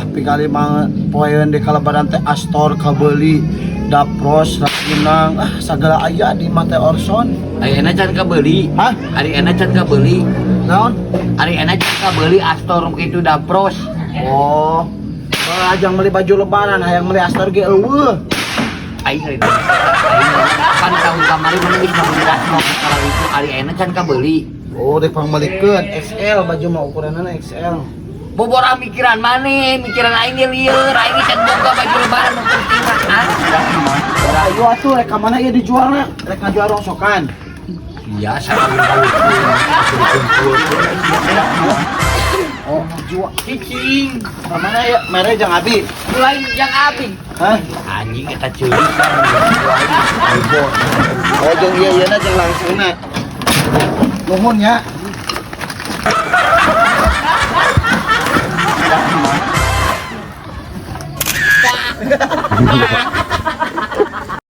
Pikali mga poean di kalabaran teh Astor kabeuli Dapros Rakinang ah sagala aya di mate Orson. Ari enak can kabeuli. Hah? Ari enak can kabeuli. Naon? Ari enak can kabeuli Astor kitu Dapros. Oh. Ajang beli baju lebaran hayang beli Astor ge eueuh. Aing ari kan tahun kamari mana geus meuli Astor kalau itu ari enak can kabeuli. Oh, dek pangmelikeun XL baju mah ukuranna XL. Bobora mikiran maneh, mikiran aing ge lieur, aing can boga baju lebaran nu penting mah. Ah, Ayo atuh rek ka mana ieu dijualna? Rek ngajual rongsokan. Iya, sakali kumpul. Oh, ngajual. Cicing. Ka mana ya? Mere jang abi. Mulai jang abi. Hah? Anjing eta ceurik kan. Oh, jeung ieu ieu jeung langsungna. Nuhun ya.